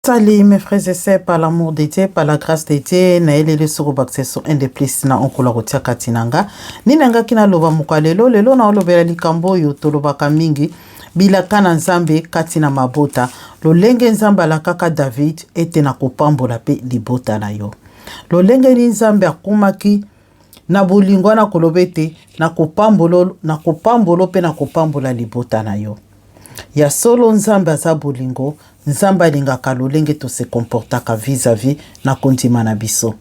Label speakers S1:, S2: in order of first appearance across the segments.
S1: Salut mes frères et sœurs, par l'amour de Dieu, par la grâce de Dieu, nayeleli soko bakisa so un de plus na onkola kotia kati na nga. Nini nangaki naloba mokwa lelo, lelo naolobela likambo oyo tolobaka mingi, bilaka na Nzambe kati na mabota, lolenge Nzambe alakaka David ete nakopambola mpe libota na yo. Lolenge nini Nzambe akomaki na bolingo wana koloba ete nakopambola nakopambola mpe nakopambola libota na yo. Ya solo Nzambe aza bolingo, Nzambe alingaka lolenge to se comportaka vis-à-vis na kondima na biso.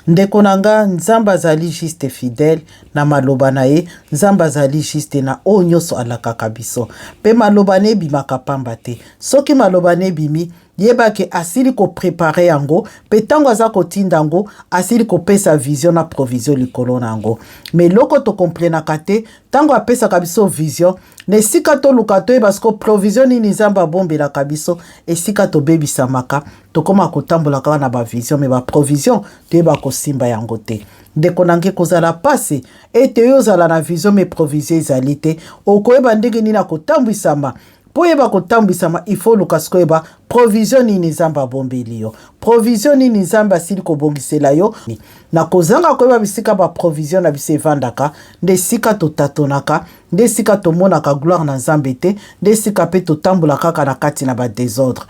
S1: Ndeko na nga, Nzambe azali juste fidèle na maloba na ye, Nzambe azali juste na oyo nyonso alakaka biso. Mpe maloba na ye ebimaka pamba te. Soki maloba na ye ebimi, yeba ke asili ko preparer yango, mpe ntango aza kotinda yango, asili kopesa vision na provision likolo na yango. Mais eloko to comprenaka te, ntango apesaka biso vision, na esika toluka toyeba siko provision nini Nzambe abombelaka biso, esika tobebisamaka, tokóma kotambola kaka na bavision, mais baprovision toyeba kosimba yango te. Ndeko na ngai, kozala pasi ete yo ozala na vision mais provision ezali te, okoyeba ndenge nini akotambwisama. Mpo oyeba kotambwisama, il faut oluka sikoyo oyeba provision nini Nzambe abombeli yo, provision nini Nzambe asili kobongisela yo. Na kozanga koyeba bisika baprovision na biso evandaka, nde esika totatonaka, nde esika tomonaka gloire na Nzambe te, nde esika mpe totambola kaka na kati na badésordre.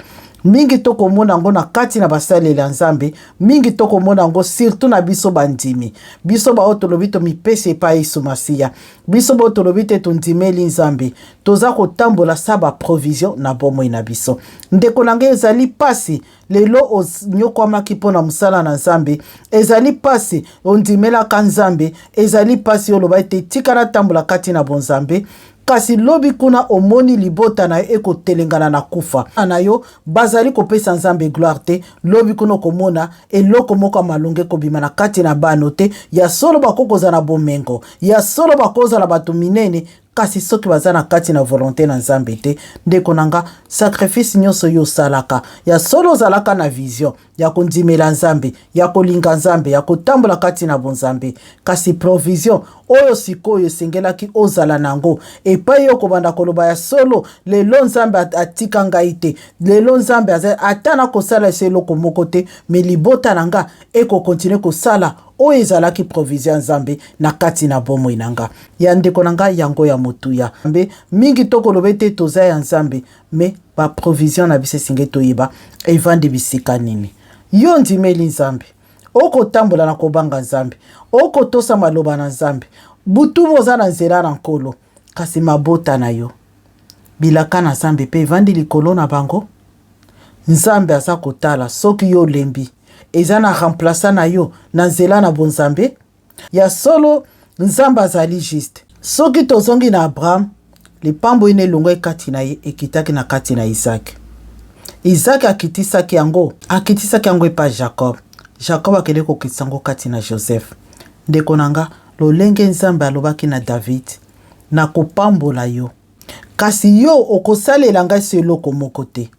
S1: Mingi tokomona yango na kati na basaleli ya Nzambe, mingi tokomona yango surtout na biso bandimi, biso baoyo tolobi tomipesi epai Yesu Masiya, biso baoyo tolobi te tondimeli Nzambe, toza kotambola sans baprovision na bomoi na biso. Ndeko na ngai, ezali mpasi lelo onyokwamaki mpo na mosala na Nzambe, ezali mpasi ondimelaka Nzambe, ezali mpasi oloba ete tika natambola kati na bonzambe, kasi lobi kuna omoni libota na yo ekotelengana na kufa na yo, bazali kopesa Nzambe gloire te. Lobi kuna okomona eloko moko ya malonga ekobima na kati na bano te. Ya solo bakoki kozala na bomengo, ya solo bakozala bato minene, kasi soki baza na kati na volonté na Nzambe te, ndeko na nga, sacrifice nyonso yo osalaka, ya solo ozalaka na vision ya kondimela Nzambe, ya kolinga Nzambe, ya kotambola kati na bonzambe, kasi provision oyo sikoyo esengelaki ozala nango epai yo kobanda koloba ya solo lelo Nzambe atika ngai te, lelo Nzambe ata nakosala ese eloko moko te, mais libota na nga ekokontinue kosala oyo ezalaki provision ya Nzambe na kati na bomoi na nga. Ya ndeko na ngai, yango ya motuya mbe mingi tokoloba ete toza ya Nzambe, mais baprovision na biso esinge toyeba evandi bisika nini. Yo ndimeli Nzambe, okotambola na kobanga Nzambe, okotosa maloba na Nzambe, butu boza na nzela na Nkolo, kasi mabota na yo, bilaka na Nzambe mpe evandi likolo na bango. Nzambe aza kotala soki yo olembi, eza na remplaçant na yo na nzela na bonzambe. Ya solo Nzambe azali juste. Soki tozongi na Abraham, lipambo ina elongwaki kati na ye ekitaki na kati na Isaac. Isaac akitisaki yango, akitisaki yango epai Jacob. Jacob akende kokitisa yango kati na Joseph. Ndeko na nga, lolenge Nzambe alobaki na David, nakopambola yo, kasi yo okosalela ngai so eloko moko te.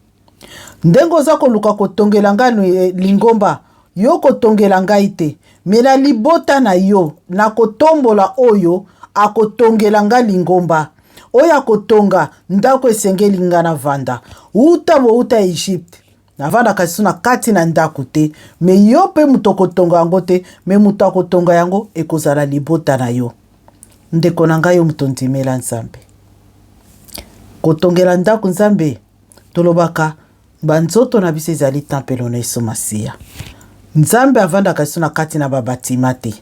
S1: Ndenge oza koluka kotongela ngai lingomba, yo kotongela ngai te, mais na libota na yo nakotombola oyo akotongela ngai lingomba, oyo akotonga ndako esengeli ngai navanda. Uta bouta Egypte, navandaka lisusu na kati na ndako te, mais yo mpe moto okotonga yango te, mais moto akotonga yango ekozala libota na yo. Ndeko na ngai, yo moto ndimela Nzambe, kotongela ndako Nzambe, tolobaka banzoto na biso ezali tempelo na Yesu Masiya. Nzambe avandaka lisusu na kati na babatima te,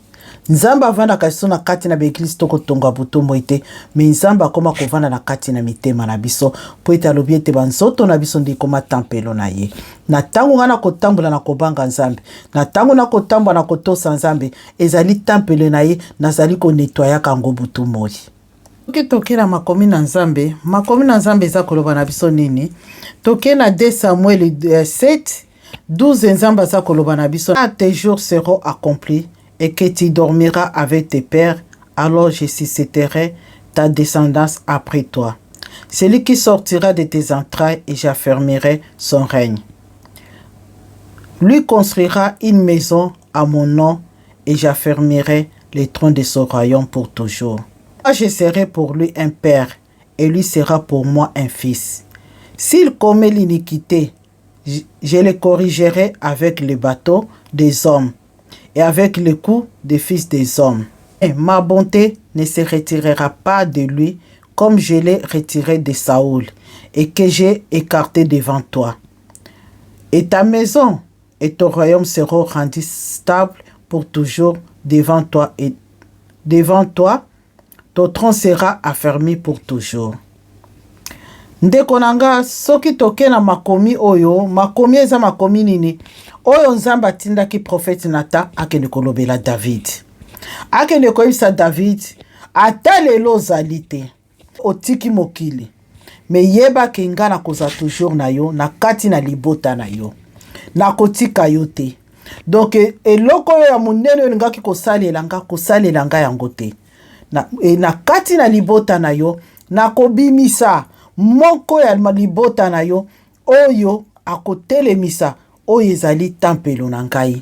S1: Nzambe avandaka lisusu na kati na baeglise to kotonga butu moi te, mais Nzambe akoma kovanda na kati na mitema na biso, mpo ete alobi ete banzoto na biso nde ekoma tempelo na ye. Na ntango ngai nakotambola na kobanga Nzambe, na ntango nakotambola na kotosa Nzambe, ezali tempelo na ye, nazali konetwayaka yango butu moi. Soki toke na makomi na Nzambe, makomi na Nzambe eza koloba na biso nini? Toke na 2 Samuel 7 12, Nzambe aza koloba na biso: Tes jours seront accomplis et que tu dormiras avec tes pères, alors je susciterai ta descendance après toi, celui qui sortira de tes entrailles, et j'affermirai son règne. Lui construira une maison à mon nom et j'affermirai le trône de son royaume pour toujours. Moi, je serai pour lui un père et lui sera pour moi un fils. S'il commet l'iniquité, je le corrigerai avec le bâton des hommes et avec le coup des fils des hommes. Et ma bonté ne se retirera pas de lui comme je l'ai retiré de Saoul et que j'ai écarté devant toi. Et ta maison et ton royaume seront rendus stables pour toujours devant toi et devant toi, ton trône sera affermi pour toujours. Ndeko na nga, soki toke na makomi oyo, makomi eza makomi nini oyo Nzambe atindaki prophète Natan akende kolobela David, akende koyebisa David: ata lelo ozali te, otiki mokili, mais yebaki nga nakozala toujours na yo, na kati na libota na yo, nakotika yo te. Donc eloko oyo ya monene oyo olingaki kosalela nga, kosalela nga yango te. Na kati na libota na yo, nakobimisa moko ya libota na yo oyo akotelemisa oyo ezali tempelo na ngai.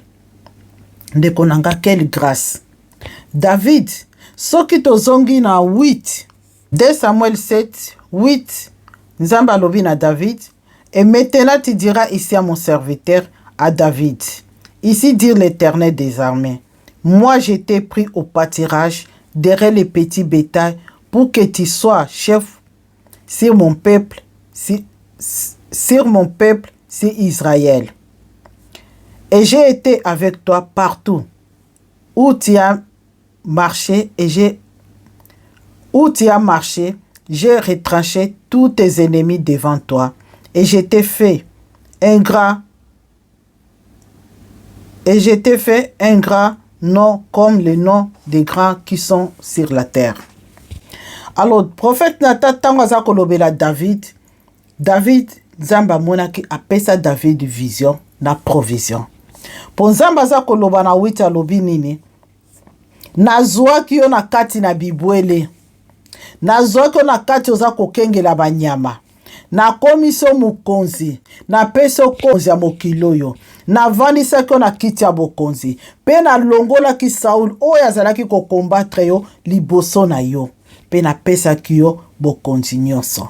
S1: Ndeko na nga, quelle grâce! David, soki tozongi na 8, 2 Samuel 7 8, Nzambe alobi na David: "Et maintenant tu diras ainsi à mon serviteur, à David: Ainsi dit l'Éternel des armées, moi je t'ai pris au pâturage, derrière les petits bétails, pour que tu sois chef sur mon peuple, sur mon peuple, sur Israël. Et j'ai été avec toi partout où tu as marché et j'ai où tu as marché, j'ai retranché tous tes ennemis devant toi et je t'ai fait un grand et je t'ai fait un grand nom comme le nom des grands qui sont sur la terre." Alors prophète Nathan, ntango aza kolobela David, David, Nzambe amonaki, apesa David vision na provision. Mpo Nzambe aza koloba na 8, alobi nini? Nazwaki yo na kati na bibwele, nazwaki yo na kati oza kokengela banyama, nakomisi yo mokonzi, napesi yo konzi ya mokili oyo, navandisaki yo na kiti ya bokonzi mpe nalongolaki Saul oyo azalaki kocombattre yo liboso na yo mpe napesaki yo bokonzi nyonso.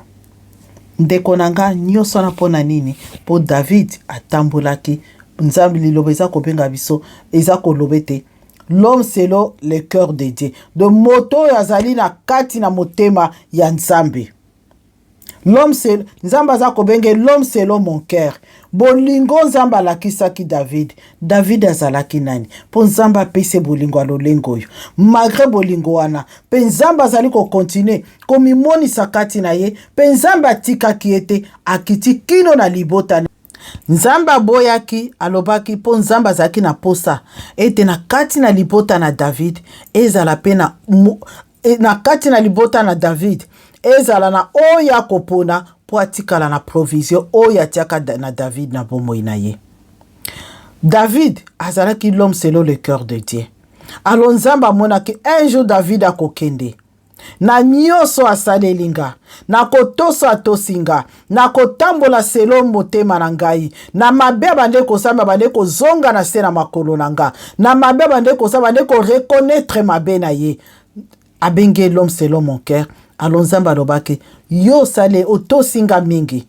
S1: Ndeko na nga, nyonso wana mpo na nini? Mpo David atambolaki Nzambe. Liloba eza kobenga biso, eza koloba ete l'homme selon le cœur de Dieu, de moto oyo azali na kati na motema ya Nzambe. L'homme, Nzambe aza kobenge l'homme selon mon cœur. Bolingo Nzambe alakisaki David. David azalaki nani mpo Nzambe apesi bolingo ya lolengo oyo? Malgré bolingo wana mpe, Nzambe azali kocontinuer komimonisa kati na ye mpe Nzambe atikaki ye te, akiti kino na libota. Nzambe aboyaki, alobaki mpo Nzambe azalaki na posa ete na kati na libota na David ezala mpe na kati na libota na David ezala na oyo akopona mpo atikala na provision oyo atiaka na David na bomoi na ye. David azalaki l'homme selon le cœur de Dieu. Alors Nzambe amonaki un jour David akokende na nyonso asaleli nga, na kotosa atosi nga, na kotambola selon motema na ngai, na mabe abande kosala, abande kozonga na se na makolo na nga, na mabe abande kosala, abande koreconnaître mabe na ye. Abenge l'homme selon mon cœur. Alors Nzambe alobaki: yo osali, otosi nga mingi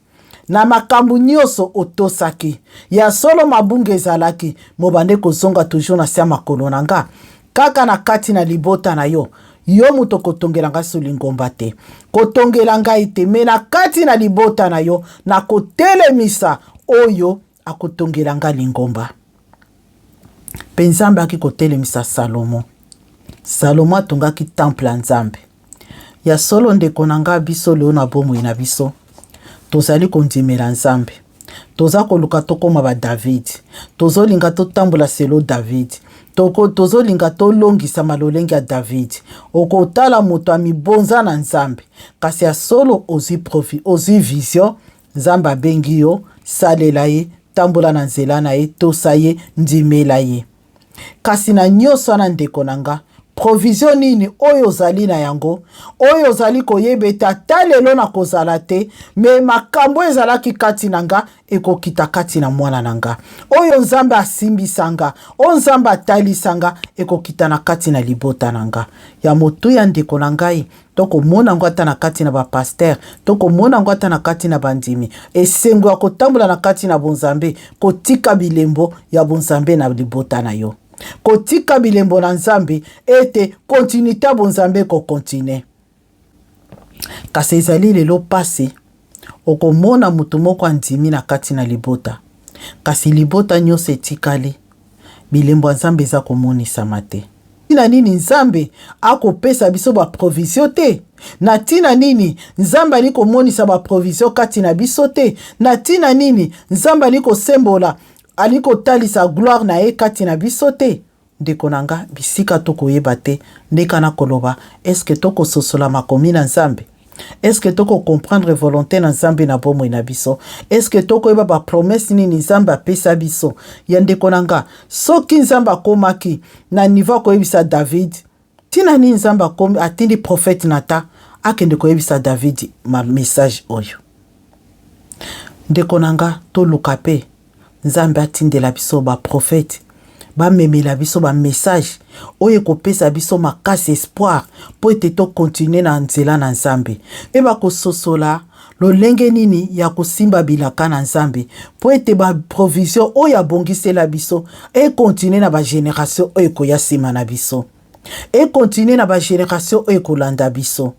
S1: na makambo nyonso, otosaki ya solo. Mabunga ezalaki, mobande kozonga toujours na se ya makolo na nga. Kaka na kati na libota na yo, yo moto kotongela ngai so lingomba te, kotongela ngai te, mais na kati na libota na yo, nakotelemisa oyo akotongela ngai lingomba. Mpe Nzambe aki kotelemisa Salomo. Salomo atongaki temple ya Nzambe ya solo. Ndeko na ngai, biso lelo na bomoi na biso tozali kondimela Nzambe, toza koluka tokóma baDavid, tozolinga totambola selon David, tozolinga tolongisama lolenge ya David. Okotala moto amibonza na Nzambe, kasi ya solo ozwi profi, ozwi vision, Nzambe abengi yo, salela ye, tambola na nzela na ye, tosa ye, ndimela ye. Kasi na nyonso wana, ndeko na nga, provision nini oyo ozali na yango, oyo ozali koyeba ete ata lelo nakozala te, mais makambo ezalaki kati na nga ekokita kati na mwana na nga, oyo Nzambe asimbisa nga, oyo Nzambe atalisa nga, ekokita na kati na libota na nga ya motuya? Ndeko na ngai. Tokomona yango ata na kati na bapastere, tokomona yango ata na kati na bandimi. Esengo ya kotambola na kati na bonzambe, kotika bilembo ya bonzambe na libota na yo, kotika bilembo na Nzambe ete continuité ya bonzambe ekokontinue. Kasi ezali lelo mpasi, okomona moto moko andimi na kati na libota, kasi libota nyonso etikali bilembo ya Nzambe eza komonisama te. Ntina nini Nzambe akopesa biso baprovision te? Na ntina nini Nzambe ali komonisa baprovision kati na biso te? Na ntina nini Nzambe ali kosembola, ali kotalisa gloire na ye kati na biso te? Ndeko na nga, bisika tokoyeba te ndeka na koloba, eske tokososola makomi na Nzambe? Eske toko comprendre volonté na Nzambe na bomoi na biso? Eske tokoyeba bapromesse nini Nzambe apesa biso? Ya ndeko na nga, soki Nzambe akomaki na niveau akoyebisa David, ntina nini Nzambe akomi atindi prophète Natan akende koyebisa David ma message oyo? Ndeko na nga, toluka mpe Nzambe atindela biso baprofete, bamemela biso bamessage oyo ekopesa biso makasi, espoir, mpo ete tokontinue na nzela na Nzambe, mpe bakososola lolenge nini ya kosimba bilaka na Nzambe, mpo ete baprovision oyo abongisela biso ekontinue na bageneration oyo ekoya nsima na biso, ekontinue na bageneration oyo ekolanda biso.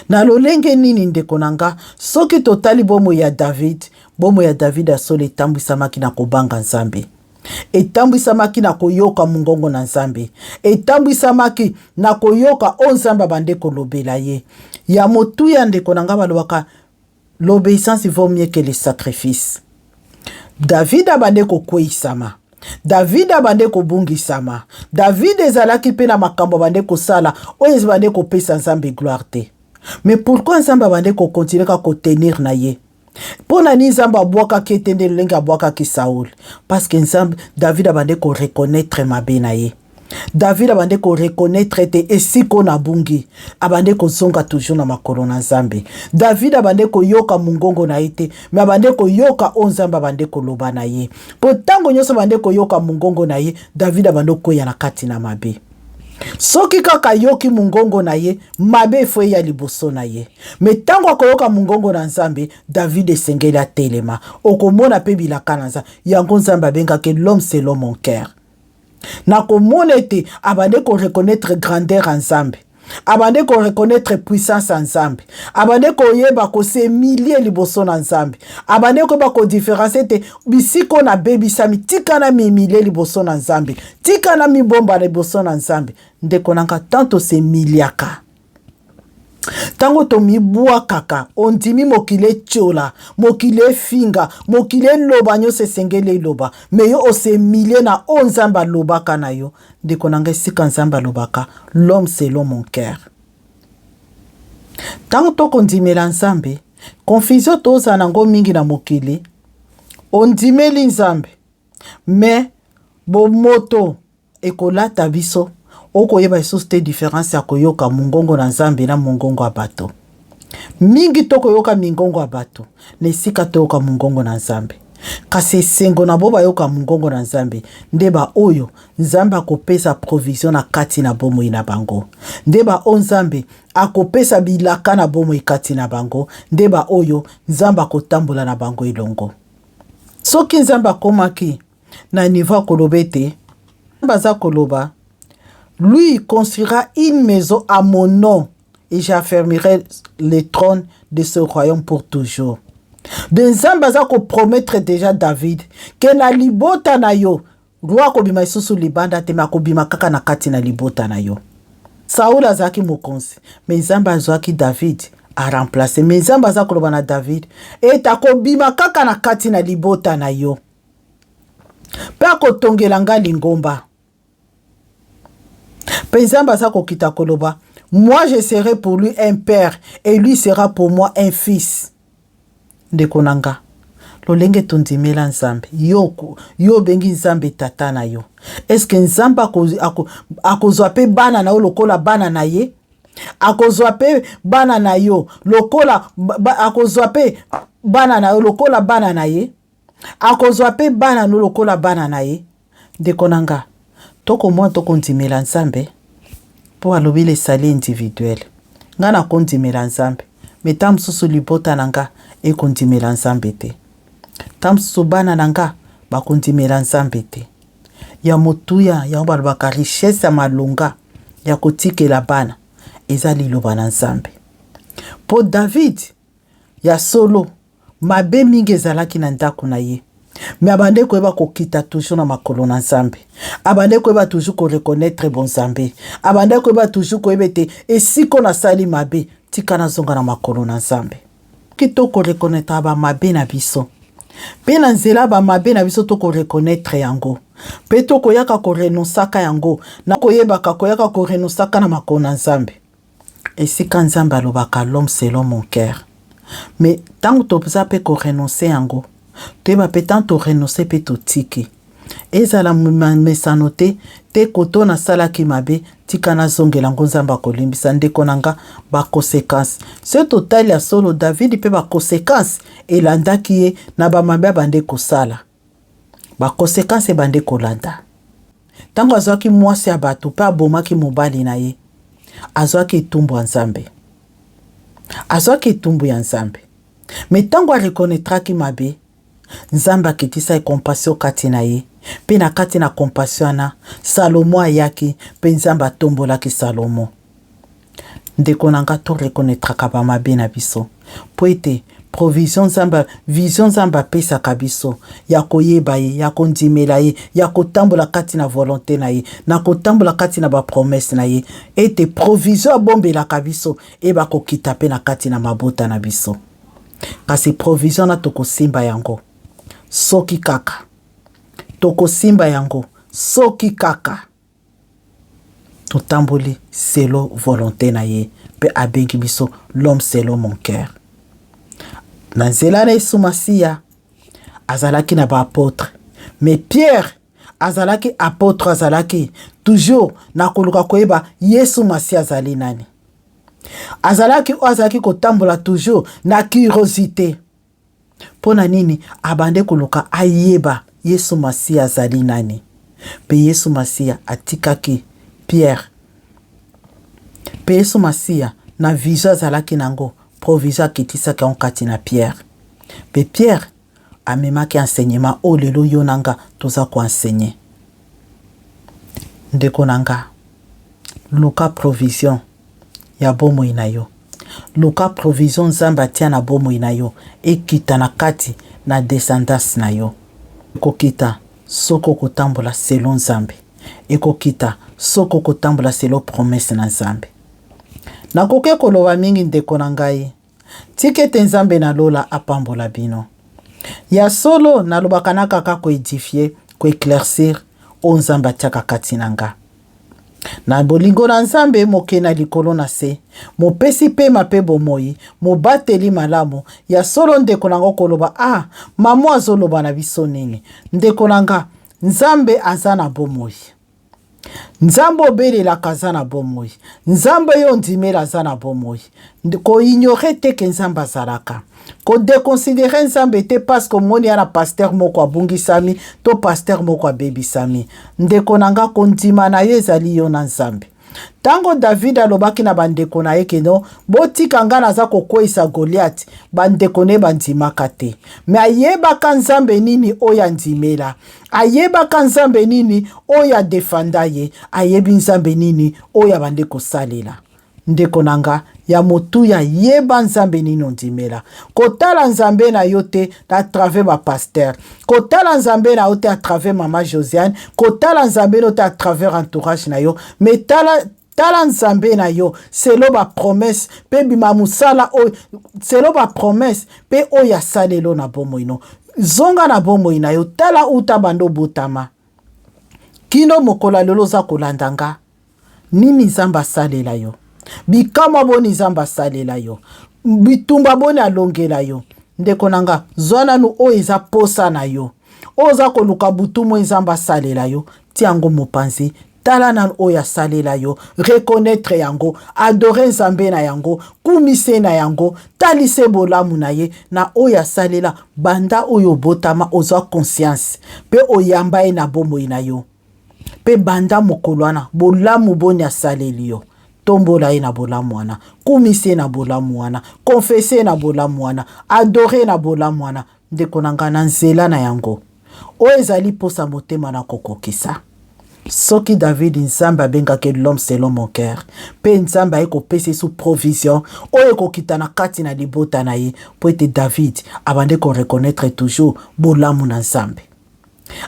S1: Na lolenge nini, ndeko na nga? Soki totali bomoi ya David, bomoi ya David ya solo etambwisamaki na kobanga Nzambe, etambwisamaki na koyoka mongongo na Nzambe, etambwisamaki na koyoka oyo Nzambe abande kolobela ye. Ya motuya, ndeko na nga, balobaka: "L'obéissance vaut mieux que le sacrifice." David abande kokweyisama, David abande kobungisama, David ezalaki mpe na makambo abande kosala oyo ebande kopesa Nzambe gloire te. Mais pourquoi Nzambe abande kokontinue kaka kotenir na ye? Mpo na nini Nzambe abwakaki ete nde lolenge abwakaki Saul? Parce que Nzambe, David abande koreconnaître mabe na ye. David abande koreconnaître ete esika oyo nabungi, abande kozonga toujours na makolo na Nzambe. David abande koyoka mongongo na ye te, mais abande koyoka oyo Nzambe abande koloba na ye, mpo ntango nyonso abande koyoka mongongo na ye, David abande kokwea na kati na mabe. Soki kaka ayoki mongongo na ye, mabe efo eya liboso na ye. Mais ntango akoyoka mongongo na Nzambe, David esengeli atelema. Okomona mpe bilaka na Nzambe. Yango Nzambe abengaki l'homme selon mon cœur. Nakomona ete abande koreconnaître grandeur ya Nzambe, abande koreconnaître puissance ya Nzambe, abande koyeba kos'humilier liboso na Nzambe, abande koyeba kodifférencier ete bisika oyo nabebisami, tika na m'humilier liboso na Nzambe, tika na mibomba liboso na Nzambe. Ndeko na nga, tant tos'humiliaka, ntango tomibwakaka, ondimi mokili etiola, mokili efinga, mokili eloba nyonso esengeli eloba, mais yo os'humilier na oyo Nzambe alobaka na yo. Ndeko na ngai, esika Nzambe alobaka l'homme selon mon cœur, ntango tokondimela Nzambe, confusion tozala nango mingi na mokili. Ondimeli Nzambe, mais bomoto ekolata biso, okoyeba lisusu te différence ya koyoka mongongo na Nzambe na mongongo ya bato. Mingi tokoyoka mingongo ya bato na esika toyoka mongongo na Nzambe. Kasi esengo na bo bayoka mongongo na Nzambe nde baoyo Nzambe akopesa provision na kati na bomoi na bango, nde baoyo Nzambe akopesa bilaka na bomoi kati na bango, nde baoyo Nzambe akotambola na bango elongo. Soki Nzambe akomaki na niveau akoloba ete, Nzambe aza koloba: "Lui construira une maison à mon nom et j'affermirai le trône de ce royaume pour toujours." De Nzambe aza kopromettre déjà David ke na libota na yo, roi akobima lisusu libanda te, mais akobima kaka na kati na libota na yo. Saul azalaki mokonzi, mais Nzambe azwaki David aremplace. Mais Nzambe aza koloba na David ete akobima kaka na kati na libota na yo mpe akotongela nga lingomba. Mpe Nzambe aza kokita koloba: "Moi, je serai pour lui un père et lui sera pour moi un fils." Ndeko na nga, lolenge tondimela Nzambe, yo, yo obengi Nzambe tata na yo, eske Nzambe akozwa mpe bana na yo lokola bana na ye? Akozwa mpe bana na yo lokola akozwa mpe bana na yo lokola bana na ye? Akozwa mpe bana no lokola bana na ye? Ndeko na nga, tokomona tokondimela Nzambe mpo alobi le salut individuel. Nga nakondimela Nzambe, mais tango mosusu libota na nga ekondimela Nzambe te. Tango mosusu bana na nga bakondimela Nzambe te. Ya motuya, yango balobaka richesse ya malonga ya kotikela bana eza liloba na Nzambe. Mpo David ya solo mabe mingi ezalaki na ndako na ye, me abandaki koyeba kokita toujours na makolo na Nzambe, abandaki koyeba toujours koreconnaitre bonzambe, abandaki koyeba toujours koyeba ete esika nasali mabe, tika nazonga na makolo na Nzambe. Soki tokoreconnaitre bamabe na biso mpe na nzela bamabe na biso tokoreconnaitre yango mpe tokoyaka korenonsaka yango na koyebaka koyaka korenonsaka na makolo na Nzambe, esika Nzambe alobaka l'homme selon mon cœur. Mais ntango toza mpe korenonce yango, toyeba mpe ntango torenonce mpe totiki, ezala mesano te te koto nasalaki mabe, tika nazongela yango, Nzambe akolimbisa. Ndeko na nga, baconséquence soki totali ya solo David mpe baconséquence elandaki ye na bamabe abande kosala, baconséquence ebande kolanda. Ntango azwaki mwasi ya bato mpe abomaki mobali na ye, azwaki etumbu ya Nzambe, azwaki etumbu ya Nzambe. Me ntango areconnaîtraki mabe, Nzambe akitisaki compassion kati na ye, mpe na kati na compassion wana Salomo ayaki mpe Nzambe atombolaki Salomo. Ndeko na nga, toreconnaîtraka bamabe na biso mpo ete provision Nzambe, vision Nzambe apesaka biso ya koyeba ye, ya kondimela ye, ya kotambola kati na volonté na ye, na kotambola kati na bapromesse na ye, ete provision abombelaka biso eyeba kokita mpe na kati na mabota na biso. Kasi provision na tokosimba yango soki kaka tokosimba yango soki kaka totamboli selon volonté na ye, mpe abengi biso l'homme selon mon cœur. Na nzela na Yesu Masiya azalaki na baapôtre, mais Pierre azalaki apôtre, azalaki toujours na koluka koyeba Yesu Masiya azali nani. Azalaki oyo azalaki kotambola toujours na curiosité. Mpo na nini abande koluka ayeba Yesu Masiya azali nani? Mpe Yesu Masiya atikaki Pierre, mpe Yesu Masiya na vision azalaki nango, provision akitisaki yango kati na Pierre, mpe Pierre amemaki enseignement oyo lelo yo na nga toza koenseigner. Ndeko na nga, luka provision ya bomoi na yo, luka provision Nzambe atia na bomoi na yo ekita na kati na descendance na yo. Ekokita soki okotambola selon Nzambe, ekokita soki okotambola selon promesse na Nzambe. Nakoki koloba mingi, ndeko na ngai. Tika ete Nzambe na lola apambola bino. Ya solo nalobaka na kaka koédifier, koéclaircir oyo Nzambe atiaka kati na nga. Na bolingo na Nzambe moke na likolo na se, mopesi pema mpe bomoi, mobateli malamu. Ya solo ndeko na nga, koloba ah, mama azoloba na biso nini? Ndeko na nga, Nzambe aza na bomoi. Nzambe obelelaka aza na bomoi. Nzambe oyo ondimela aza na bomoi. Koignorer te ke Nzambe azalaka, kodéconsidérer Nzambe te parce que omoni ya na pasteur moko abungisami to pasteur moko abebisami. Ndeko na nga, kondima na yo ezali yo na Nzambe. Ntango David alobaki na bandeko na ye keno botika nga naza kokweyisa Goliath, bandeko na ye bandimaka te. Me ayebaka Nzambe nini oyo andimela, ayebaka Nzambe nini oyo adefanda ye, ayebi Nzambe nini oyo abandi kosalela. Ndeko na nga ya motuya, yeba Nzambe nini ondimela. Kotala Nzambe na yo te à travers bapasteur, kotala Nzambe na yo te à travers mama Josiane, kotala Nzambe na yo te à travers entourage na yo, mais tala, tala Nzambe na yo selon bapromesse mpe bima mosala oyo selon bapromesse mpe oyo asalelo na bomoi no. Zonga na bomoi na yo, tala uta bando obotama kino mokolo ya lelo oza kolanda nga, nini Nzambe asalela yo, bikamwa boni Nzambe asalela yo, bitumba boni alongela yo. Ndeko na nga, zwa nanu oyo eza posa na yo, oyo oza koluka butu moi Nzambe asalela yo, tia yango mopanzi. Tala nanu oyo asalela yo, reconnaître yango, adore Nzambe na yango, kumise na yango, talise bolamu na ye na oyo asalela banda oyo obotama, ozwa conscience mpe oyamba ye na bomoi na yo. Mpe banda mokolo wana, bolamu boni asaleli yo. Tombola ye na bolamu wana, kumisa ye na bolamu wana, confesse ye na bolamu wana, adore ye na bolamu wana. Ndeko na ngai, na nzela na yango oyo ezali mposa motema na kokokisa. Soki David, Nzambe abengaki l'homme selon mon cœur, mpe Nzambe aye kopesa ye provision oyo ekokita na kati na libota na ye, mpo ete David abande koreconnaitre toujours bolamu na Nzambe,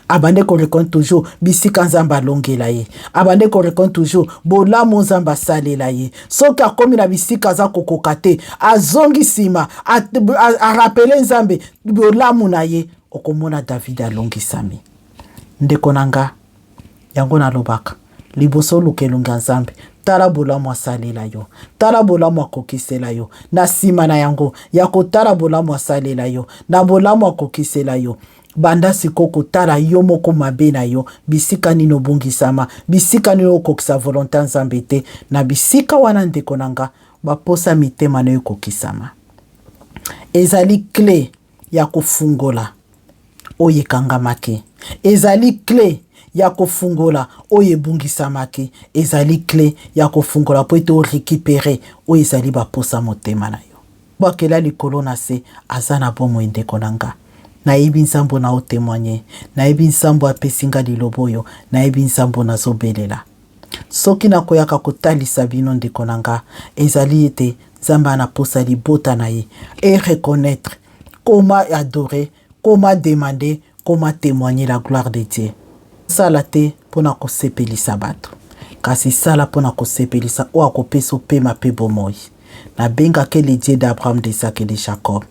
S1: abande koreconnaitre toujours bisika Nzambe alongela ye, abande koreconnaitre toujours bolamu Nzambe asalela ye. Soki akomi na bisika aza kokoka te, azongi nsima, arappeler Nzambe bolamu na ye, okomona David alongisami. Ndeko na nga, yango nalobaka, liboso oluka elongi ya Nzambe, tala bolamu asalela yo, tala bolamu akokisela yo. Na nsima na yango ya kotala bolamu asalela yo, na bolamu akokisela yo, banda sikoyo kotala yo moko mabe na yo, bisika nini obungisama, bisika nini okokisa volonté ya Nzambe te. Na bisika wana, ndeko na nga, baposa mitema na yo ekokisama. Ezali clé ya kofungola oyo ekangamaki, ezali clé ya kofungola oyo ebungisamaki, ezali clé ya kofungola mpo ete orécupérer oyo ezali baposa motema na yo. Bwakela likolo na se, aza na bomoi. Ndeko na nga, nayebi Nzambe na otémoigner, nayebi Nzambe apesi nga liloba oyo, nayebi Nzambe nazobelela. Soki nakoyaka kotalisa bino, ndeko na nga, ezali ete Nzambe anaposa libota na ye et reconnaître comment adorer, comment demander, comment témoigner la gloire de Dieu. Sala te mpona kosepelisa bato, kasi sala mpona kosepelisa oyo akopesa opema mpe bomoi. Nabengaki le Dieu d'Abraham, d'Isaac et de Jacob,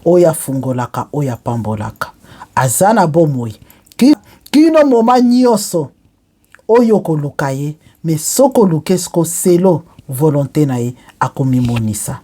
S1: oyo afungolaka, oyo apambolaka, aza na bomoi kino moma nyonso oyo okoluka ye. Me soki oluka esiko selon volonté na ye, akomimonisa.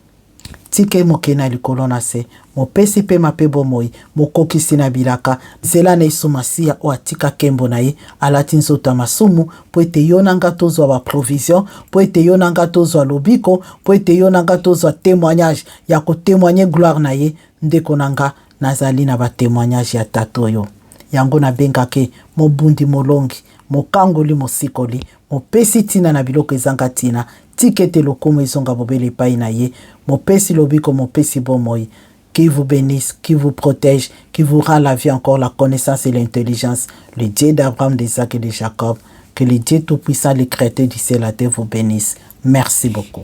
S1: Tika moke na likolo na se, mopesi pema mpe bomoi, mokokisi na bilaka, nzela na Yesu Masiya oyo atika nkembo na ye, alati nzoto ya masumu mpo ete yo na nga tozwa baprovision, mpo ete yo na nga tozwa lobiko, mpo ete yo na nga tozwa témoignage ya kotémoigner gloire na ye. Ndeko na nga, nazali na batémoignage ya tata oyo. Yango nabengaki mobundi molongi, mokangoli, mosikoli, mopesi ntina na biloko ezanga ntina. Tika ete lokumu ezonga bobele epai na ye, mopesi lobiko, mopesi bomoi. Qui vous bénisse, qui vous protège, qui vous rend la vie encore, la connaissance et l'intelligence, le Dieu d'Abraham, d'Isaac et de Jacob. Que le Dieu Tout-Puissant, le Créateur du ciel et la terre, vous bénisse. Merci beaucoup.